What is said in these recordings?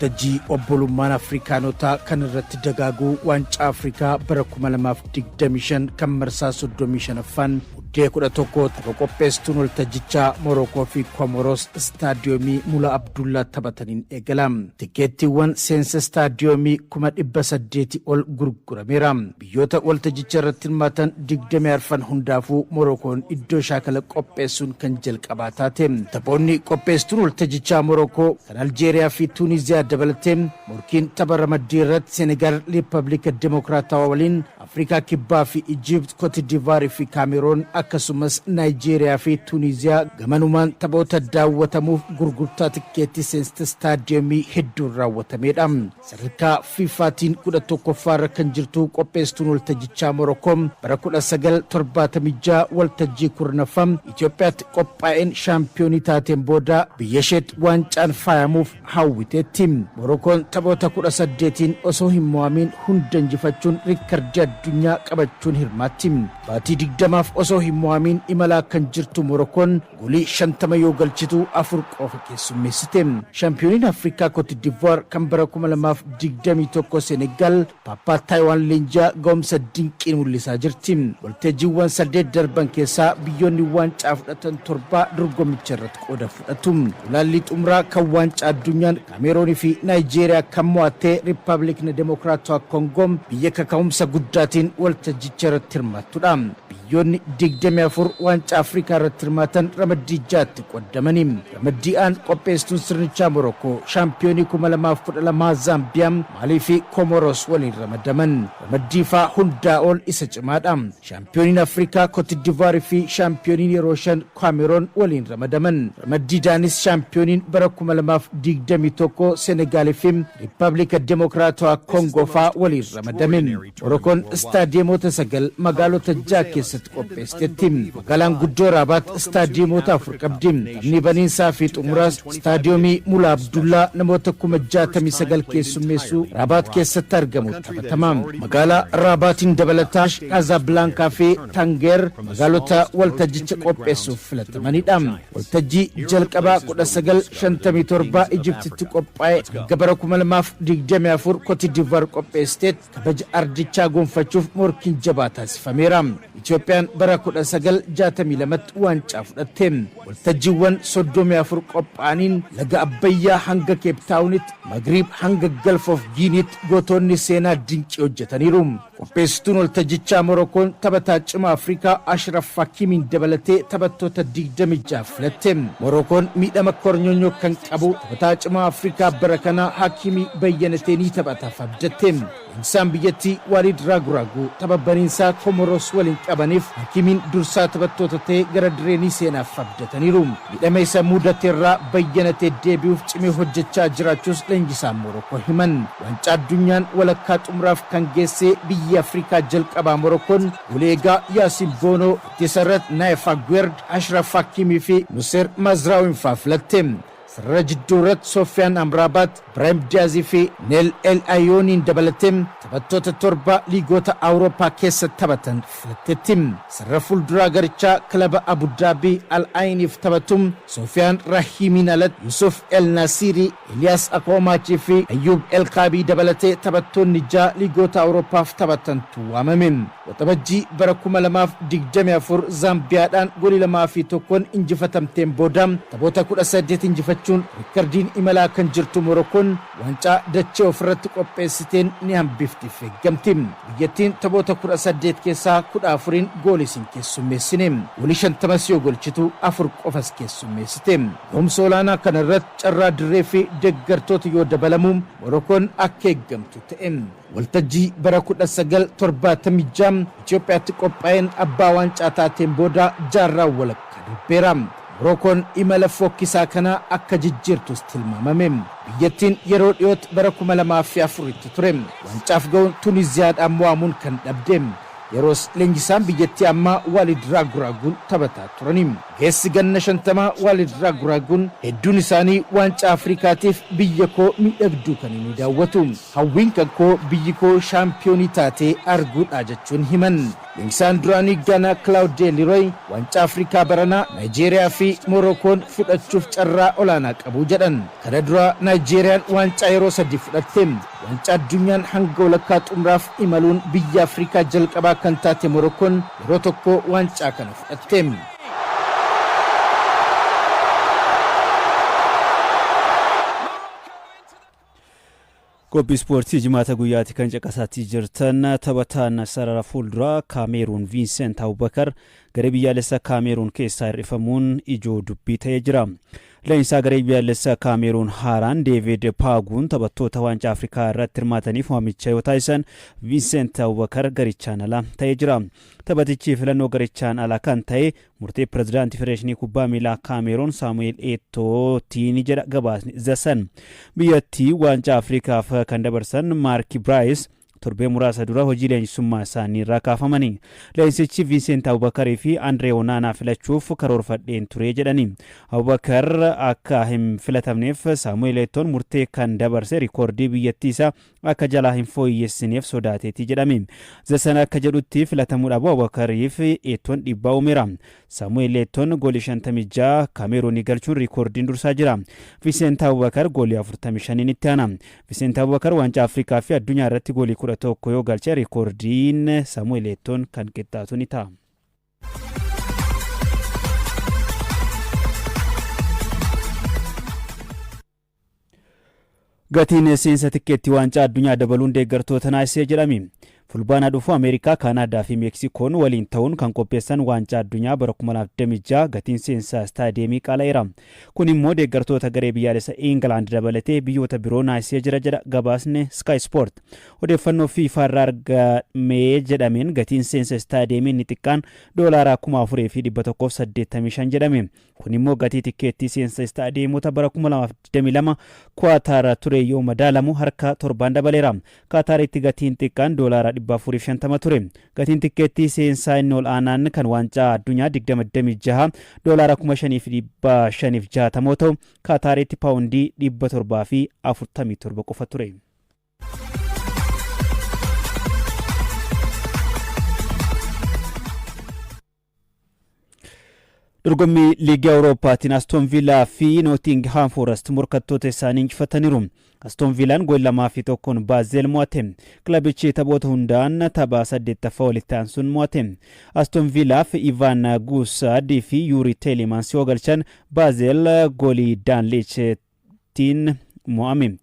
Waltajjii obbolummaan Afrikaanotaa kan irratti dagaaguu Waancaa Afrikaa bara 2025 kan marsaa 35ffaan Muddee 11 tapha qopheessituun waltajjichaa Morookoo fi Komoroos Istaadiyoomii Mula Abdullaa taphataniin eegala. Tikkeettiiwwan seensa istaadiyoomii 800,000 ol gurgurameera. Biyyoota waltajjicha irratti hirmaatan 24 hundaafuu Morookoon iddoo shaakala qopheessuun kan jalqabaa taate. Taphoonni qopheessituun waltajjichaa Morookoo kan Aljeeriyaa fi Tuuniziyaa dabalatee morkiin tapha ramaddii irratti Senegaal Riippaabilika Dimokiraatawaa waliin, Afrikaa Kibbaa fi Ijipt, Kotidivaar fi Kaameroon akkasumas Naayijeeriyaa fi Tuuniziyaa gamanumaan taphoota daawwatamuuf gurgurtaa tikkeettii seensa istaadiyoomii hedduun raawwatameedha. Sadarkaa FIFAtiin 11ffaarra kan jirtu qopheessituun waltajjichaa Morokoo bara 1976 waltajjii 10ffaa Itoophiyaatti qophaa'een shaampiyoonii taateen booda biyyasheetti waancaan faayamuuf hawwiteetti. Morokoon taphoota 18n osoo hin mo'amiin hunda injifachuun rikkardii addunyaa qabachuun hirmaatti. Baatii 20f osoo hin mo'amiin imalaa kan jirtu Morokoon goolii 50 yoo galchitu 4 qofa keessummeessite. Shaampiyooniin Afrikaa Kotidivuwaar kan bara 2021 Senegaal Paappaa Taayiwaan leenji'aa ga'umsa dinqiin mul'isaa jirti. Waltajjiiwwan saddeet darban keessaa biyyoonni waancaa fudhatan torba dorgommicha irratti qooda fudhatu. Gulaallii xumuraa kan waancaa addunyaan Kaameroonii fi Naayijeeriyaa kan mo'atte Riippaabilikni Demokiraatawaa Koongoo biyya kaka'umsa guddaatiin waltajjicha irratti hirmaattudha. Biyyoonni 24 waancaa Afrikaa irratti hirmaatan ramaddii ja'atti qoodamani. Ramaddii A'n qopheessituun sirnichaa Morokoo, shaampiyoonii 2012 Zaambiyaa, Maalii fi Komoroos waliin ramadaman. Ramaddii F hundaa ol isa cimaadha. Shaampiyooniin Afrikaa Kotidivuwaar fi shaampiyooniin yeroo shan Kaameroon waliin ramadaman. Ramaddii D'nis shaampiyooniin bara 2021 Senegaalii fi Riippaabilika Demokiraatawaa Koongoo faa waliin ramadame. Morokoon istaadiyeemota sagal magaalota ja'a keessatti qopheessiteetti. Magaalaan guddoo Raabaat istaadiyeemota afur qabdi. Taphni baniinsaa fi xumuraas istaadiyoomii Mula Abdullaa namoota 69,000 keessummeessuu Raabaat keessatti argamu taphatama. Magaalaa Raabaatiin dabalataa Kaazaabilaankaa fi Tangeer magaalota waltajjicha qopheessuuf filatamanidha. Waltajjii jalqabaa 1957 Ijiptitti qophaa'e hanga bara 2024 Kotidivuwaar qopheessiteetti kabaja ardichaa gonfachuuf morkiin jabaa taasifameera. Itoophiyaan bara 1962tti waancaa fudhatte. Waltajjiiwwan 34 qophaa'aniin laga Abbayyaa hanga Keeptaawunitti, Magriib hanga Gulf of Guineatti gootonni seenaa dinqii hojjetaniiru. Qopheessituun waltajjichaa Morokoon taphataa cimaa Afrikaa Ashraf Hakimiin dabalatee taphattoota 26 filatte. Morokoon miidhama kornyonyoo kan qabu taphataa cimaa Afrikaa bara kanaa Hakimii bayyanatee ni taphataaf abdatte. Leenjisaan biyyattii Waalid Raaguraaguu tapha baniinsaa Komoroos waliin qabaniif Hakimiin dursaa taphattoota ta'ee gara dirree ni seenaaf abdataniiru. Miidhama isa mudateerraa bayyanatee deebi'uuf cimee hojjechaa jiraachuus leenjisaan Morokoo himan. Waancaa addunyaan walakkaa xumuraaf kan geesse biyyi Afrikaa jalqabaa Morokoon goolii eegaa Yaasin Boonoo, ittisa irratti Naayef Aguerd, Ashraf Hakimii fi Nuseer Mazraawin faa filatte. Sarara jidduu irratti Soofiyaan Amraabaat, Ibraahim Diyaazii fi Neel El Ayooniin dabalatee taphattoota torba liigota Awurooppaa keessa taphatan filatteetti. Sarara fuulduraa garichaa kilaba Abu Daabii Al Ayiniif taphatu Soofiyaan Rahiimiin alatti Yusuf El Nasiirii, Eliyaas Akoomaachii fi Ayyuub Elkaabii dabalatee taphattoonni ja'a liigota Awurooppaaf taphatantu waamame. Waxabajjii bara 2024 Zaambiyaadhaan goolii 2 fi 1n injifatamteen booda taphoota 18 injifachuun riikkardiin imalaa kan jirtu Morokoon waancaa dachee ofirratti qopheessiteen ni hambiftiif eeggamti. Biyyattiin taphoota 18 keessaa 14n goolii hin keessummeessine. Goolii 50s yoo golchitu afur qofas keessummeessite. Ga'umsa olaanaa kana irratti carraa dirree fi deeggartoota yoo dabalamu Morokoon akka eeggamtu ta'e. Waltajjii bara 1976 Itoophiyaatti qophaa'een abbaa waancaa taateen booda jaarraa walakkaa darbeera. Morokoon imala fokkisaa kana akka jijjiirtus tilmaamame. Biyyattiin yeroo dhiyootti bara 2004tti ture. Wancaaf ga'uun Tuniziyaadhaan mo'amuun kan dhabde. Yeroos leenjisaan biyyattii ammaa Waalid Raaguraaguun taphataa turani. Geessi ganna 50 Waalid Raaguraaguun hedduun isaanii waancaa Afrikaatiif biyya koo miidhagduu kan inni daawwatu. Hawwiin kan koo biyyi koo shaampiyoonii taatee arguudha jechuun himan. Leenjisaan duraanii Gaanaa Kilaawudee Liroy waancaa Afrikaa baranaa Naayijeeriyaa fi Morokoon fudhachuuf carraa olaanaa qabu jedhan. Kana dura Naayijeeriyaan waancaa yeroo sadi fudhatte. Waancaa addunyaan hanga walakkaa xumuraaf imaluun biyya Afrikaa jalqabaa kan taate Morokoon yeroo tokko waancaa kana fudhatte. Qophii ispoortii Jimaata guyyaatti kan caqasaatti jirtan. Taphataan sarara fuulduraa Kaameeruun Viinsent Abubakar garee biyyaalessaa Kaameeruun keessaa hir'ifamuun ijoo dubbii ta'ee jira. Leenjisaa garee biyyaalessaa Kaameeruun haaraan Deevid Paaguun taphattoota waancaa Afrikaa irratti hirmaataniif waamicha yoo taasisan, Viinsent Abubakar garichaan ala ta'ee jira. Taphatichi filannoo garichaan ala kan ta'e murtee pirezidaantii Federeeshinii Kubbaa Miilaa Kaameeruun Saamu'eel Eetootiin jedha gabaasni The Sun. Biyyattii waancaa Afrikaaf kan dabarsan Maarki Biraayis torbee muraasa dura hojii leenjisummaa isaanii irraa kaafamani. Leenjisichi Viinsent Abubakarii fi Andree Onaanaa filachuuf karoorfadheen ture jedhani. Abubakar akka hin filatamneef Saamu'eel Eettoon murtee kan dabarse rikoordii biyyattii isaa akka jalaa hin fooyyessineef sodaateeti jedhame. The Sun akka jedhutti, filatamuu dhabuu Abubakariif Eettoon dhiibbaa uumeera. Saamu'eel Eettoon goolii 56 Kaameeruunii galchuun rikoordiin dursaa jira. Viinsent Abubakar goolii 45 itti aana. Viinsent Abubakar waancaa Afrikaa fi addunyaa irratti goolii 11 yoo galche, rikoordiin Saamu'eel Eettoon kan qixxaatu ni ta'a. Gatiin seensa tikkeettii waancaa addunyaa dabaluun deeggartoota naasisee jedhame. Fulbaana dhufu Ameerikaa, Kaanaadaa fi Meeksikoon waliin ta'uun kan qopheessan waancaa addunyaa bara 2026 gatiin seensaa istaadiyeemii qaala'eera. Kun immoo deeggartoota garee biyyaalessa Ingilaand dabalatee biyyoota biroo naasisee jira jedha gabaasni Sky Sport. Odeeffannoo FIFA irraa argamee jedhameen, gatiin seensa istaadiyeemii inni xiqqaan doolaaraa 4,185 jedhame. Kun immoo gatii tikkeettii seensa istaadiyeemota bara 2022 Kuwaataar ture yoo madaalamu harka 7n dabaleera. Kaataaritti gatiin xiqqaan doolaara 450 ture. Gatiin tikkeettii seensaa inni ol aanaan kan waancaa addunyaa 2026 doolaara 5,560 yoo ta'u, Kaataaritti paawundii 747 qofa ture. Dorgommii Liigii Awurooppaatiin Aston Villaa fi Nootingihaam Forest morkattoota isaanii injifataniiru. Aston Villaan goolii 2 fi 1n Baazel mo'ate. Kilabichi taphoota hundaan tapha saddeettaffaa walitti aansuun mo'ate. Aston Villaaf Ivan Guusaad fi Yuuri Teelimans yoo galchan, Baazel goolii Daanliichtiin mo'ame.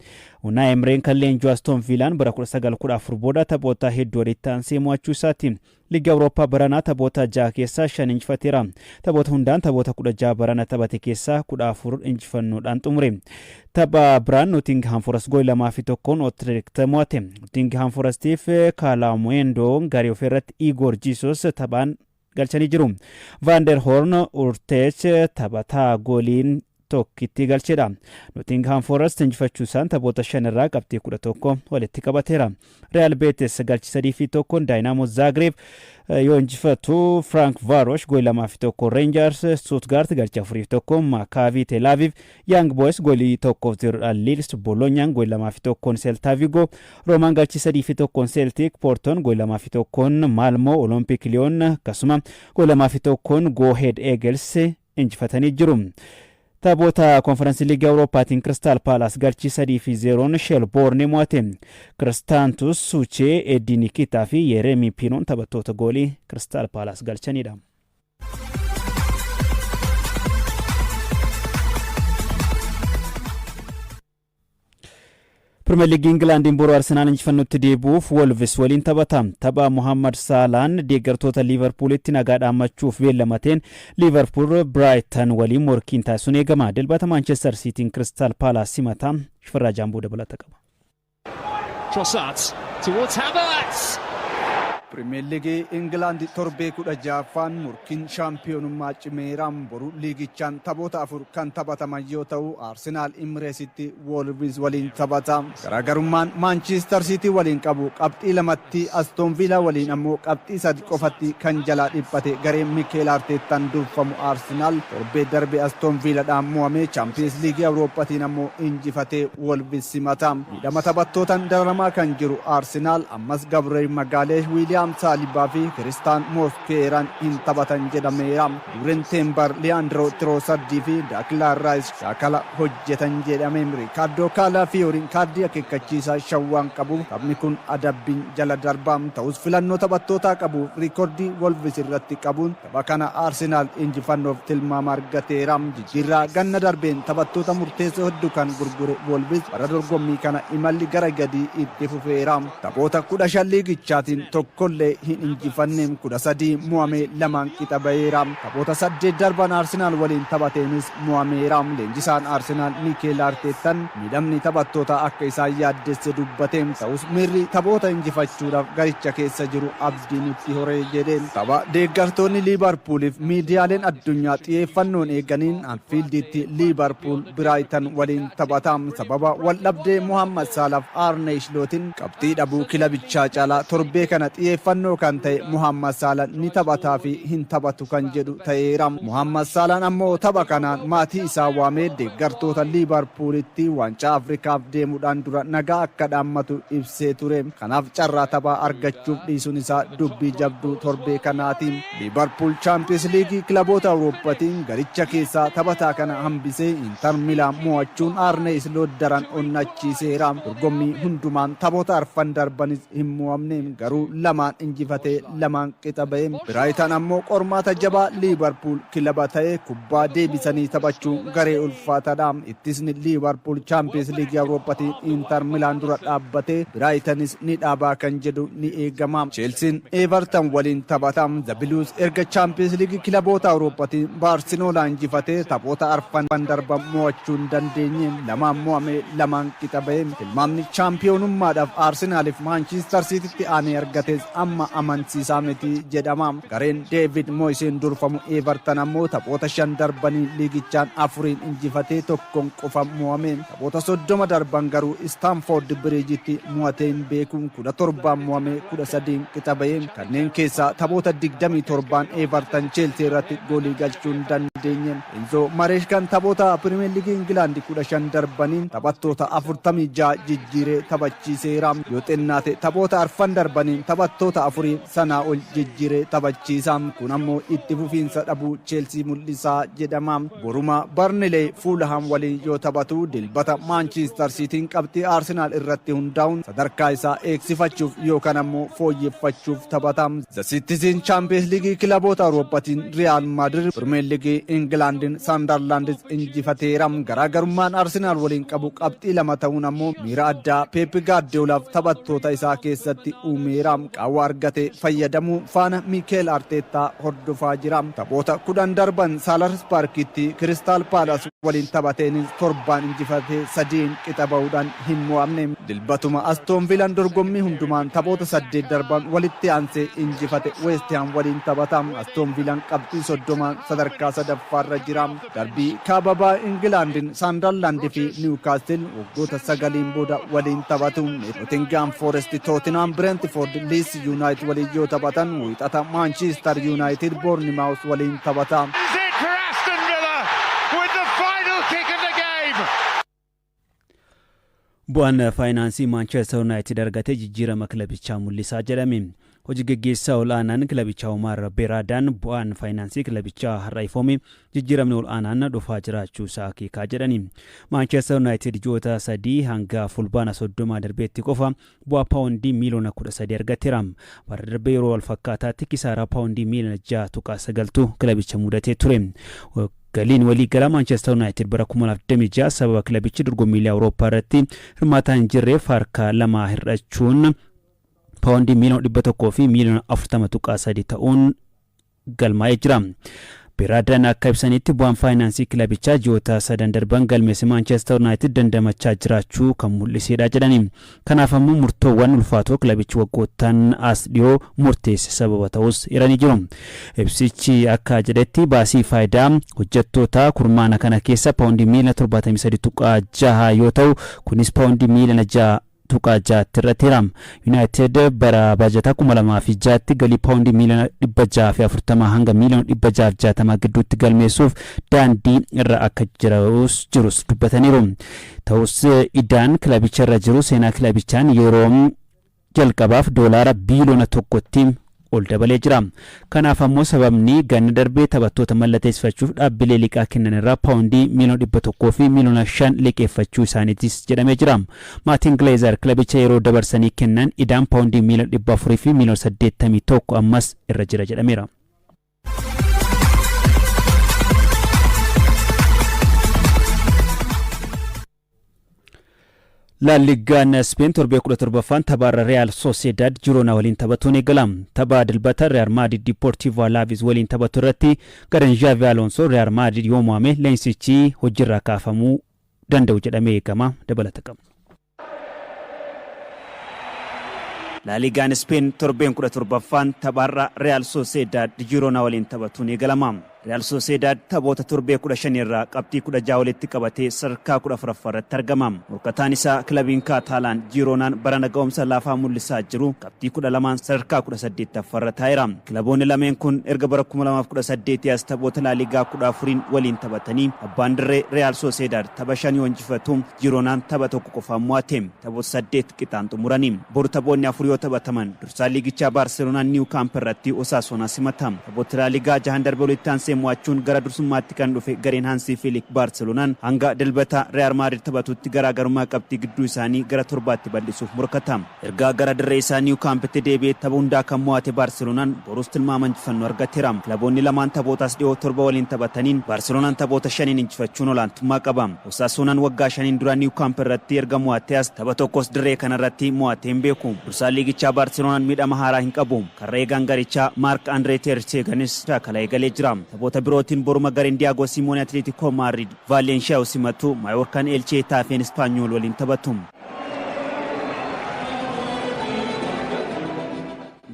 Unai Emereen kan leenjuu Aston Villaan bara 1914 booda taphoota hedduu walitti aansee mo'achuu isaati. Liigii Awurooppaa baranaa taphoota ja'a keessaa shan injifateera. Taphoota hundaan taphoota 16 barana taphate keessaa 14 injifannoodhaan xumure. Tapha biraan Nottingham Forest goolii 2 fi 1n Utrecht mo'ate. Nottingham Forestiif Kaalamwendoo garee ofirratti Igor Jesus taphaan galchanii jiru. Van der Horn Urteech taphataa gooliin tokkitti galchedha. Nottingham Forest injifachuu isaan taphoota shan irraa qabxii 11 walitti qabateera. Real Betis galchi 3 fi 1n Dynamo Zagreb yoo injifatu, Frank Varosh goolii 2 fi 1 Rangers, Stuttgart galchi 4 fi 1 Maccabi Tel Aviv, Young Boys goolii 1 fi 0dhaan Leeds, Bolonyaan goolii 2 fi 1n Celta Vigo, Roomaan galchi 3 fi 1n Celtic, Porton goolii 2 fi 1n Malmo, Olympic Lyon akkasuma goolii 2 fi 1n Go Ahead Eagles injifatanii jiru. Taphoota Konferensii Liigii Awurooppaatiin Kiristaal Paalaas galchii 3 fi 0n Sheelboorni mo'ate. Kiristaantus Suuchee, Eddii Nikitaa fi Yereemii Piinoon taphattoota goolii Kiristaal Paalaas galchanidha. Pirimeer Liigii Ingilaandiin boru Arsenaal injifannootti deebi'uuf Wolves waliin taphata. Tapha Mohammad Saalaan deeggartoota Liivarpuulitti nagaa dhaammachuuf beellamateen Liivarpuul Biraaytan waliin morkiin taasisuun eegama. Dilbata Maanchestar Siitiin Kiristaal Paalaas simata. Shifarraa Jaamboo dabalata qaba. Trossard towards Havertz. Pirimeer Liigii Ingilaand torbee 16ffaan murkiin shaampiyoonummaa cimeera. Boru liigichaan taphoota afur kan taphataman yoo ta'u, Arsenaal Imireesitti Wolves waliin taphata. Garaagarummaan Maanchiistar Siitii waliin qabu qabxii lamatti, Astoon Viilaa waliin ammoo qabxii sadi qofatti kan jalaa dhiphate gareen Mikeel Arteettaan durfamu Arsenaal torbee darbe Astoon Viilaadhaan mo'amee, Chaampiyeens Liigii Awurooppaatiin ammoo injifatee Wolves simata. Miidhama taphattootaan dararamaa kan jiru Arsenaal ammas Gabriel Magaaleesh, Wiiliyaam Wiiliyaam Saalibaa fi Kiristaan Moskeeraan hin taphatan jedhameera. Yuureen Teembar, Liyaandroo Tiroosaardii fi Daaklaan Raayis shaakala hojjetan jedhame. Riikaardoo Kaalaafiyooriin kaardii akeekkachiisaa shan waan qabuuf taphni kun adabbiin jala darbaa. Ta'us filannoo taphattootaa qabuuf riikoordii Wolves irratti qabuun tapha kana Arsenaal injifannoof tilmaama argateera. Jijjiirraa ganna darbeen taphattoota murteessoo hedduu kan gurgure Wolves bara dorgommii kana imalli gara gadii itti fufeera. Taphoota 15 liigichaatiin tokkollee hin injifanne, 13 mo'amee lamaan qixa baheera. Taphoota saddeet darban Arsenaal waliin taphateenis mo'ameera. Leenjisaan Arsenaal Miikeel Arteettan miidhamni taphattoota akka isaan yaaddesse dubbate. Ta'us miirri taphoota injifachuudhaaf garicha keessa jiru abdii nutti horee jedhe. Tapha deeggartoonni Liibarpuuliif miidiyaaleen addunyaa xiyyeeffannoon eeganiin Anfiilditti Liibarpuul Biraayitan waliin taphata. Sababa wal dhabdee Muhammad Saalaaf Aarne Islootiin qabxii dhabuu kilabichaa caalaa torbee kana xiyyeeffannoo kan ta'e Muhammad Saalaan ni taphataa fi hin taphatu kan jedhu ta'eera. Muhammad Saalaan ammoo tapha kanaan maatii isaa waamee deeggartoota Liibarpuulitti waancaa Afrikaaf deemuudhaan dura nagaa akka dhaammatu ibsee ture. Kanaaf carraa taphaa argachuuf dhiisuun isaa dubbii jabduu torbee kanaati. Liibarpuul Chaampiyoons Liigii kilaboota Awurooppaatiin garicha keessaa taphataa kana hambisee Inter Milaan mo'achuun Aarne Isloot daran onnachiiseera. Dorgommii hundumaan taphoota arfan darbanis hin mo'amne, garuu lamaan injifatee lamaan qixa ba'e. Biraayitan ammoo qormaata jabaa Liibarpuul kilaba ta'e kubbaa deebisanii taphachuun garee ulfaataadha. Ittisni Liibarpuul Chaampiyoons Liigii Awurooppaatiin Inter Milaan dura dhaabbatee Biraayitanis ni dhaabaa kan jedhu ni eegama. Cheelsiin Everton waliin taphata. The Blues erga Chaampiyoons Liigii kilaboota Awurooppaatiin Baarseloonaa injifatee taphoota arfan darban mo'achuu hin dandeenye. Lamaan mo'amee lamaan qixa ba'e. Tilmaamni chaampiyoonummaadhaaf Arsenaaliif Maanchiistar Siititti aanee argates amma amansiisaa miti jedhama. Gareen Deevid Moyisiin durfamu Everton ammoo taphoota shan darbanii liigichaan afuriin injifatee tokkoon qofa mo'ame. Taphoota 30 darban garuu Istaanfoord Biriijitti mo'atee hin beeku. 17n mo'amee 13n qixa ba'e. Kanneen keessaa taphoota 27n Everton Cheelsii irratti goolii galchuu hin dandeenye. Enzo Mareeshkaan taphoota Pirimeer Liigii Ingilaandi 15 darbaniin taphattoota 46 jijjiiree taphachiiseera. Yoo xinnaate taphoota arfan darbaniin taphattoota afurii sanaa ol jijjiiree taphachiisa. Kun ammoo itti fufiinsa dhabuu Cheelsii mul'isaa jedhama. Boruma Barnilee Fuulahaam waliin yoo taphatu, Dilbata Maanchiistar Siitiin qabxii Arsenaal irratti hundaa'uun sadarkaa isaa eegsifachuuf yookaan ammoo fooyyeffachuuf taphata. The Citizen Champions League kilaboota Awurooppaatiin Riyaal Maadrid, Pirimeer Liigii Ingilaandiin Saandarlaandis injifateera. Garaagarummaan Arsenaal waliin qabu qabxii 2 ta'uun ammoo miira addaa Peep Gaardiyoolaaf taphattoota isaa keessatti uumeera. Qaawwa argate fayyadamuu faana Miikeel Arteettaa hordofaa jira. Taphoota 10 darban Saalars Paarkitti Kiristaal Paalas waliin taphateenis torbaan injifatee sadiin qixa bahuudhaan hin mo'amne. Dilbatuma Astoon Viilaan dorgommii hundumaan taphoota saddeet darban walitti aansee injifate West Ham waliin taphata. Astoon Viilaan qabxii 30n sadarkaa sadaffaarra jira. Darbii kaaba baha Ingilaandiin Saandarlaand fi Niwukaastil waggoota sagaliin booda waliin taphatu. Nottingham Forest, Tottenham, Brentford, Leeds United waliin yoo taphatan, Wiixata Manchester United Bournemouth waliin taphata. Is it for Aston Villa with the final kick of the game? Bu'aan faayinaansii Maanchestar Yuunaayitid argate jijjiirama kilabichaa mul'isaa jedhame. Hojii geggeessaa ol'aanaan kilabichaa Omar Beraadaan bu'aan faayinaansii kilabichaa har'a ifoome jijjiiramni ol'aanaan dhufaa jiraachuu isaa akeekaa jedhani. Maanchestar Yuunaayitid ji'oota 3 hanga Fulbaana 30 darbeetti qofa bu'aa paawundii miiliyoona 13 argateera. Bara darbee yeroo wal fakkaataatti kisaaraa paawundii miiliyoona 6.9tu kilabicha mudatee ture. Galiin waliigalaa Maanchestar Yuunaayitid bara 2026 sababa kilabichi dorgommiilee Awurooppaa irratti hirmaataa hin jirreef harka lama hir'achuun paawundii miiliyoona 100 fi miiliyoona 40.3 ta'uun galmaa'ee jira. Biraadaan akka ibsanitti, bu'aan faayinaansii kilabichaa ji'oota sadan darban galmeesse Maanchestar Yuunaayitid dandamachaa jiraachuu kan mul'isedha jedhani. Kanaaf ammoo murtoowwan ulfaatoo kilabichi waggoottan as dhiyoo murteesse sababa ta'us eeranii jiru. Ibsichi akka jedhetti, baasii faayidaa hojjettoota kurmaana kana keessa paawundii miiliyoona 73.6 yoo ta'u, kunis paawundii miiliyoona 6.6tti irrateera. Yuunaayitid bara baajataa 2006tti galii paawundii miiliyoona 640 hanga miiliyoona 660 gidduutti galmeessuuf daandii irra akka jirus dubbataniiru. Ta'us idaan kilabicha irra jiru seenaa kilabichaan yeroo Jalqabaaf doolaara biiliyoona 1tti ol dabalee jira. Kanaaf ammoo sababni ganna darbee taphattoota mallatteessifachuuf dhaabbilee liqaa kennan irraa paawundii 100,000,000 fi 5,000,000 liqeeffachuu isaaniitis jedhamee jira. Maatiin Gileezar kilabicha yeroo dabarsanii kennan idaan paawundii 481,000,000 ammas irra jira jedhameera. Laalligaan Speen torbee 17ffaan taphaarra Real Sociedad Jiroonaa waliin taphatuun eegala. Tapha Dilbata Real Madrid Deportivo Alaves waliin taphatu irratti gareen Xavi Alonso Real Madrid yoo mo'ame leensichi hojiirraa kaafamuu danda'u jedhamee eegama. Dabalata qaba. Laaligaan Speen torbeen 17ffaan taphaarra Real Sociedad Jiroonaa waliin taphatuun eegalama. Real Sociedad taphoota torbee 15 irraa qabxii 16 walitti qabatee sadarkaa 14ffaa irratti argama. Morkataan isaa kilabiin Kaataalaan Jiroonaan barana ga'umsa laafaa mul'isaa jiru qabxii 12n sadarkaa 18ffaa irra taa'eera. Kilaboonni lameen kun erga bara 2018 as taphoota Laaligaa 14n waliin taphatanii abbaan dirree Real Sociedad tapha shan yoo injifatu, Jiroonaan tapha tokko qofaan mo'ate. Taphoota saddeet qixaan xumurani. Boru taphoonni afur yoo taphataman, dursaa liigichaa Baarseloonaan Niiw Kaamp irratti Osaasonaa simata. Taphoota Laaligaa jahan darbe walitti aansee mo'achuun gara dursummaatti kan dhufe gareen Haansii Filik Baarseloonaan hanga Dilbata Real Maadrid taphatutti garaagarummaa qabxii gidduu isaanii gara torbaatti bal'isuuf morkata. Ergaa gara dirree isaa Niiw Kaampitti deebi'ee tapha hundaa kan mo'ate Baarseloonaan borus tilmaama injifannoo argateera. Kilaboonni lamaan taphootaas dhiyoo torba waliin taphataniin Baarseloonaan taphoota shaniin injifachuun olaantummaa qaba. Osaasuunaan waggaa 5n dura Niiw Kaamp irratti erga mo'attee as tapha tokkos dirree kanarratti mo'atee hin beeku. Dursaan liigichaa Baarseloonaan miidhama haaraa hin qabu. Karra eegaan garichaa Maark Andree Ter Steeganis shaakala eegalee jira. Taphoota birootiin boruma gareen Diyaagoo Simoonee Atileetikoo Maadrid Vaalenshiyaa simatu, Maayoorkaan Elchee, Taafeen Ispaanyool waliin taphatu.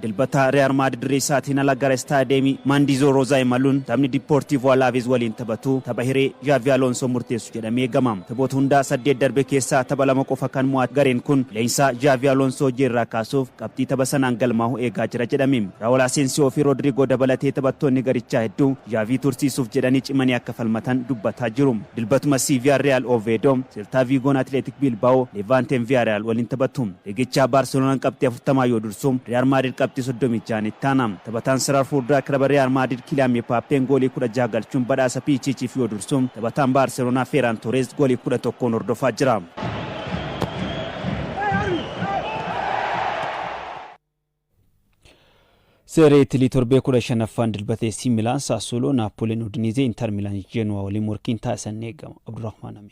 Dilbata Real Madrid dirree isaatiin ala gara istaadeemii Maandizoo Roozaa imaluun taphni Dipoortiivoo Alaaveez waliin taphatu tapha hiree Xavi Alonso murteessu jedhamee eegama. Taphoota hundaa saddeet darbe keessaa tapha lama qofa kan mo'ate gareen kun leenjisaa Xavi Alonso hojii irraa kaasuuf qabxii tapha sanaan galmaa'u eegaa jira jedhame. Raawul Asensiyoo fi Rodrigo dabalatee taphattoonni garichaa hedduu Xavi tursiisuuf jedhanii cimanii akka falmatan dubbataa jiru. Dilbatuma Sevilla Real Oviedo, Celta Vigoon Athletic Bilbao, Levanteen Villarreal waliin taphatu. Liigichaa Baarseloonaan qabxii 40 yoo dursu, Real Madrid qabxii 36 itti aana. Taphataan sarara fuulduraa kilaba Real Madrid Kylian Mbappeen goolii 16 galchuun badhaasa Pichichiif yoo dursu, taphataan Baarseloonaa Ferran Torres goolii 11n hordofaa jira. Seeree Itilii torbee 15ffaan dilbatee AC Milaan Saassuoloo, Naappoliin Udinizee, Inter Milaan Genoa waliin morkiin taasisan ni eegama. Abdurrahmaan Amin.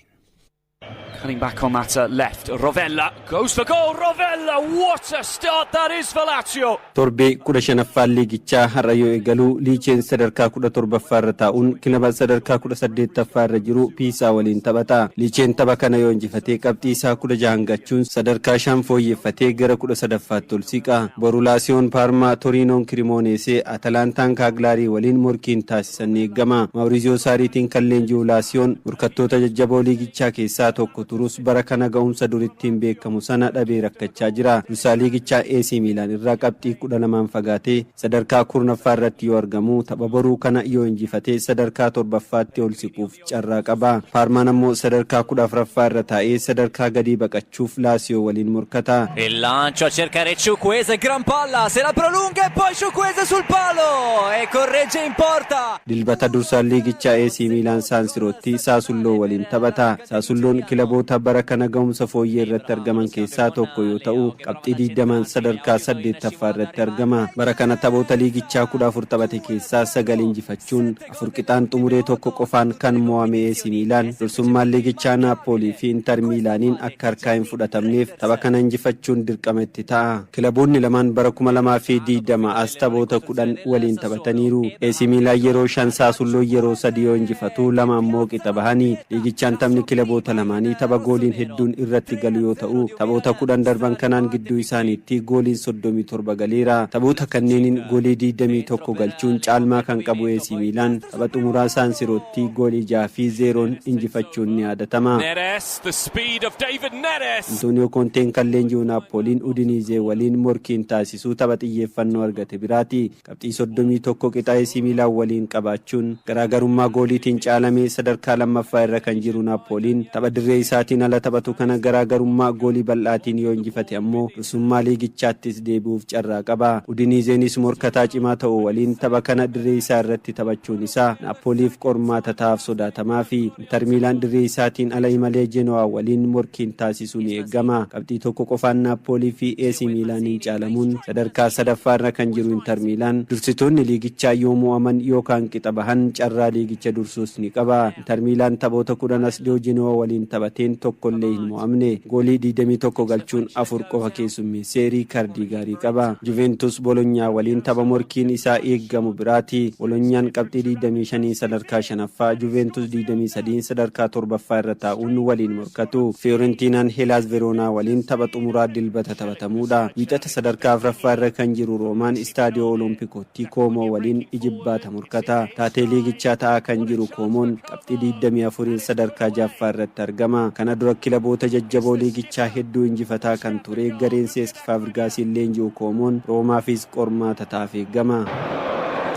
Cutting back on that left, Rovella goes for goal. Rovella, what a start that is for Lazio. Torbee 15ffaan liigichaa har'a yoo eegalu, Liicheen sadarkaa 17ffaa irra taa'uun kilaba sadarkaa 18ffaa irra jiru Piisaa waliin taphata. Liicheen tapha kana yoo injifatee qabxii isaa 16 hangachuun sadarkaa shan fooyyeffatee gara 13ffaatti ol siqa. Boru Laasiyoon Paarmaa, Toriinoon Kirimooneesee, Atalaantaan Kaaglaarii waliin morkiin taasisan ni eegama. Maawuriziyoo Saariitiin kan leenji'u Laasiyoon morkattoota jajjaboo liigichaa keessaa tokko turus, bara kana ga'umsa durittiin beekamu sana dhabee rakkachaa jira. Dursaa liigichaa AC Miilaan irraa qabxii 12n fagaatee sadarkaa 10ffaa irratti yoo argamu, tapha boruu kana yoo injifatee sadarkaa torbaffaatti ol siquuf carraa qaba. Paarmaan ammoo sadarkaa 14ffaa irra taa'ee sadarkaa gadii baqachuuf Laasiyoo waliin morkata. Il lancio a cercare Chukwueze, gran palla, se la prolunga e poi Chukwueze sul palo e corregge in porta. Dilbata dursaan liigichaa AC Miilaan Saansirootti Saasulloo waliin taphata. Saasulloon kilaboota bara kana ga'umsa fooyyee irratti argaman keessaa tokko yoo ta'u, qabxii 20n sadarkaa saddeettaffaa irratti argama. Bara kana taphoota liigichaa 14 taphate keessaa sagal injifachuun, afur qixaan xumuree tokko qofaan kan mo'ame AC Miilaan dursummaan liigichaa Naappoolii fi Inter Miilaaniin akka harkaa hin fudhatamneef tapha kana injifachuun dirqama itti ta'a. Kilaboonni lamaan bara 2020 as taphoota 10 waliin taphataniiru. AC Miilaan yeroo shan, Saasulloo yeroo sadi yoo injifatu, lama ammoo qixa bahanii. Liigichaan taphni kilaboota lamaanii tapha gooliin hedduun irratti galu yoo ta'u, taphoota 10 darban kanaan gidduu isaaniitti gooliin 37 galeera. Taphoota kanneeniin goolii 21 galchuun caalmaa kan qabu AC Miilaan tapha xumuraa Saansirootti goolii 6 fi 0n injifachuun ni yaadatama. Neres, the speed of David Neres. Antooniyoo Koonteen kan leenji'u Naappooliin Udiniizee waliin morkiin taasisuu tapha xiyyeeffannoo argate biraati. Qabxii 31 qixa AC Miilaan waliin qabaachuun garaagarummaa gooliitiin caalamee sadarkaa lammaffaa irra kan jiru Naappooliin tapha dirree isaa isaatiin ala taphatu kana garaagarummaa goolii bal'aatiin yoo injifate ammoo dursummaa liigichaattis deebi'uuf carraa qaba. Udiniizeenis morkataa cimaa ta'u waliin tapha kana dirree isaa irratti taphachuun isaa Naappooliif qormaata ta'aaf sodaatamaa fi Inter Miilaan dirree isaatiin ala imalee Genoa waliin morkiin taasisuu ni eegama. Qabxii tokko qofaan Naappoolii fi AC Miilaaniin caalamuun sadarkaa sadaffaa irra kan jiru Inter Miilaan, dursitoonni liigichaa yoo mo'aman yookaan qixa bahan carraa liigicha dursuus ni qaba. Inter Miilaan taphoota 10 as dhiyoo Genoa waliin taphateen tokkollee hin mo'amne. Goolii 21 galchuun afur qofa keessummeessee riikardii gaarii qaba. Juventus Bolonyaa waliin tapha morkiin isaa eegamu biraati. Bolonyaan qabxii 25 sadarkaa shanaffaa, Juventus 23 sadarkaa torbaffaa irra taa'uun waliin morkatu. Fiorentinaan Helaas Veroonaa waliin tapha xumuraa Dilbata taphatamuudha. Wiixata sadarkaa afraffaa irra kan jiru Roomaan Istaadiyoo Olompikootti Koomoo waliin ijibbaata morkata. Taatee liigichaa ta'aa kan jiru Koomoon qabxii 24 sadarkaa ja'affaa irratti argama. Kana dura kilaboota jajjaboo liigichaa hedduu injifataa kan ture gareen Seesk Faabrigaasiin leenji'u Koomoon Roomaafis qormaata ta'aaf eegama.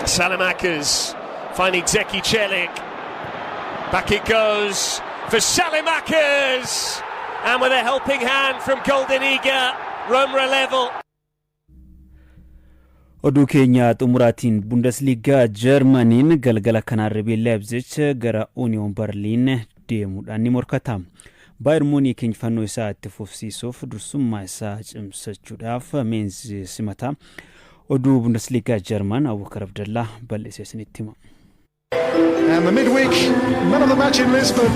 Saelemaekers finding Zeki Celik. Back it goes for Saelemaekers! And with a helping hand from Goldaniga, Roma level. Oduu keenya xumuraatiin, Bundesliigaa Jarmaniin galgala kanaan RB Leipzig gara Union Berlin deemuudhaan ni morkata. Bayern Munich injifannoo isaa itti fufsiisuuf, dursummaa isaa cimsachuudhaaf Meenz simata. Oduu Bundesliigaa Jarman Abubakar Abdallaa bal'isee isinitti hima. And the midweek man of the match in Lisbon.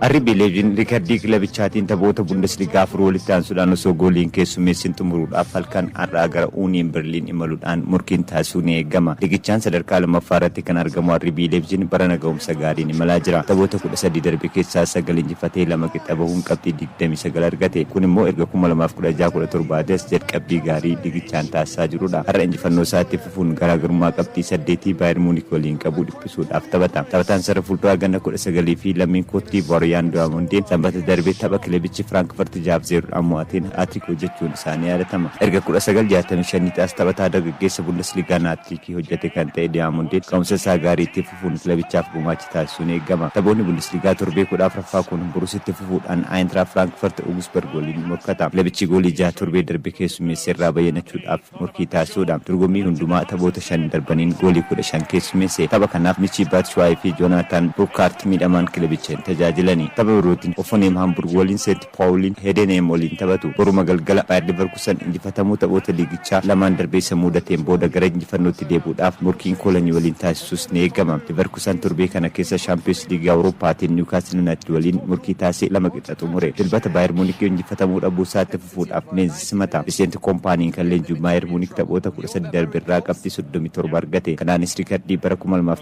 RB Leipzig riikardii kilabichaatiin taphoota Bundesliigaa afur walitti aansuudhaan osoo gooliin keessummeessin xumuruudhaaf halkan har'aa gara Union Berlin imaluudhaan morkiin taasisuu ni eegama. Ligichaan sadarkaa lammaffaa irratti kan argamu RB Leipzig bara ga'umsa gaariin imalaa jira. Taphoota 13 darbe keessaa sagal injifatee, lama qixa bahuun qabxii 29 argate. Kun immoo erga 2016-17 jalqabbii gaarii ligichaan taasisaa jirudha. Har'a injifannoo isaatti fufuun garaagarummaa qabxii saddeetii Bayern Munich waliin qabu dhiphisuudhaaf taphata. Taphataan sarara fuulduraa ganna 19 fi lammiin Koot Diivoor Yaan Diyaamondeen Sanbata darbee tapha kilabichi Firaankfurt 6-0dhaan mo'ateen haatiriik hojjechuun isaanii yaadatama. Erga 1965 as taphataa dargaggeessa Bundesliigaan haatiriikii hojjete kan ta'e Diyaamondeen ga'umsa isaa gaarii itti fufuun kilabichaaf gumaacha taasisuun eegama. Taphoonni Bundesliigaa torbee 14ffaa kun borusitti fufuudhaan Aayintiraa Firaankfurt Augsburg waliin morkata. Kilabichi goolii jaha torbee darbe keessummeesse irraa bayyanachuudhaaf morkii taasisuudha. Dorgommii hundumaa taphoota shan darbaniin goolii 15 keessummeesse. Tapha kanaaf Michii Baatshuwaayii fi Joonaatan Burkaart miidhamaan kilabicha hin tajaajilani. Tapha birootiin Hoffenheim Hamburg waliin, Seent Paawuliin Heedenheem waliin taphatu. Boruma galgala Baayер Leverkusen injifatamuu taphoota liigichaa lamaan darbee isa mudateen booda gara injifannootti deebi'uudhaaf morkiin Koolanyii waliin taasisus ni eegama. Leverkusen torbee kana keessa Shaampiyoons Liigii Awurooppaatiin Niwukaastil Yuunaayitid waliin morkii taasisee lama qixa xumure. Dilbata Baayер Muunik injifatamuu dhabuu isaatti fufuudhaaf Meenz simata. Viseent Koompaaniin kan leenji'u Baayер Muunik taphoota 13 darbe irraa qabxii 37 argate. Kanaanis riikardii bara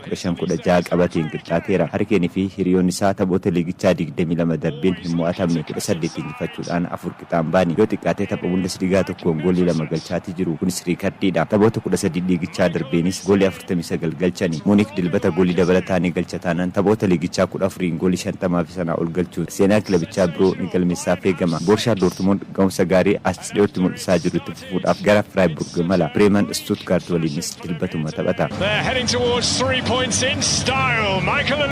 2015-16 qabateen qixxaateera. Harikeenii fi hiriyoonni isaa taphoota liigichaa 22 darbeen hin mo'atamne, 18 injifachuudhaan afur qixaan baani. Yoo xiqqaate tapha Bundesliigaa tokkoon goolii lama galchaatii jiru. Kunis riikardiidha. Taphoota 13 liigichaa darbeenis goolii 49 galchani. Muunik Dilbata goolii dabalataa ni galcha taanaan taphoota liigichaa 14 goolii 50 fi sanaa ol galchuun seenaa kilabichaa biroo ni galmeessaaf eegama. Boorshaa Doortmund ga'umsa gaarii as dhiyootti mul'isaa jiru itti fufuudhaaf gara Freiburg mala. Breeman Stuttgart waliinis Dilbatuma taphata. They're heading towards 3 points in style. Michael